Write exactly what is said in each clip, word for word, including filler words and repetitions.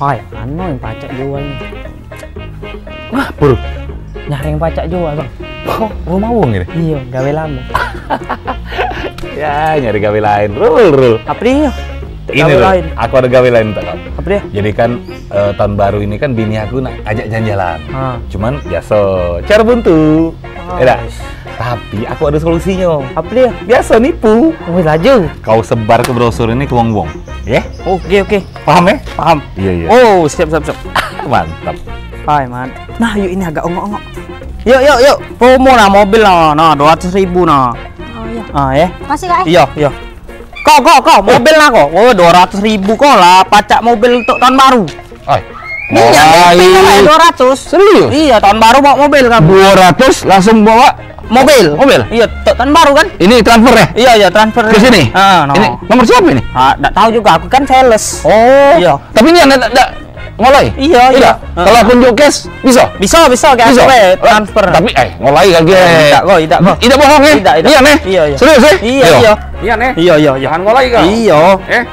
Hai, anu yang pacak jual ni. Ngapa lu? Nyari yang pacak jual, Bang. Oh, rumah wong ini? Iya, gawe lama. Ya, nyari gawe lain. Rul, Rul. Apa dia? Ini, Rul, aku ada gawe lain untuk kamu. Apa dia? Jadi kan, eh, tahun baru ini kan bini aku nak ajak jalan-jalan. Ha. Cuman biasa, cara buntu. Oh. Ya dah? Tapi aku ada solusinya. Apa dia? Biasa nipu. Wih, laju. Kau sebar ke brosur ini ke wong-wong. Ya? Oke, oke. Paham, ya? Paham. Iya, iya. Oh, siap, siap, siap. Mantap. Hai, Man. Nah, yuk ini agak ongok-ongok. Yuk, yuk, yuk. Promo nah, mobil nah. Nah, dua ratus ribu nah. Oh, iya. Ah, ya. Kasih, Kak, eh? Iya, iya. Kok, kok, kok, mobil lah kok. Oh, dua ratus ribu kok lah, pacak mobil untuk tahun baru. Ai. Iya, dua ratus. Serius? Iya, tahun baru mau mobil kamu. Dua ratus langsung bawa mobil? Mobil? Iya, untuk tahun baru kan? Ini transfer ya? Iya, iya, transfer. Ke sini? Ah, no. Ini nomor siapa ini? Ah, ndak tahu juga, aku kan sales. Oh. Iya. Tapi ini anak ndak, ndak ngolai? Iya, iya. Kalau aku nunjuk cash, bisa? Bisa, bisa, kayak transfer. Tapi, eh, ngolai kagek. Tidak kok, tidak kok. Tidak bohong, ya? Tidak, tidak. Iya, nih. Iya, iya. Serius, ya? Iya, iya. Iya, nih. Iya, iya, iya. Jangan ngolai kau. Iya. Eh?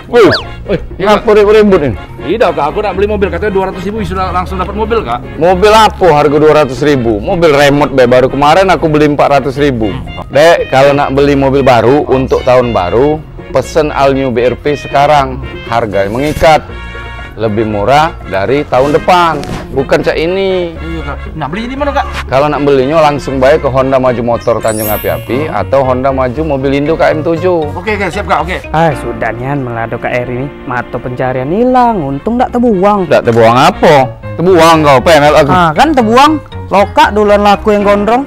Wih, ngapa ribut-ribut ini? Tidak, Kak. Aku nak beli mobil. Katanya dua ratus ribu sudah langsung dapat mobil, Kak. Mobil apa harga dua ratus ribu? Mobil remote be. Baru kemarin aku beli empat ratus ribu. Dek, kalau nak beli mobil baru untuk tahun baru, pesen All New B R V sekarang. Harga mengikat. Lebih murah dari tahun depan. Bukan cak ini. Iya, Kak. Nah, beli di mana, Kak? Kalau nak belinya langsung baik ke Honda Maju Motor Tanjung Api-Api atau Honda Maju Mobil Indo K M tujuh. Oke, oke, siap, Kak. Oke. Ai, sudah nian melado Kak Eri ni. Mata pencarian hilang, untung dak tebuang. Dak tebuang apa? Tebuang kau, pengen aku. Ah, kan tebuang. Lokak duluan laku yang gondrong.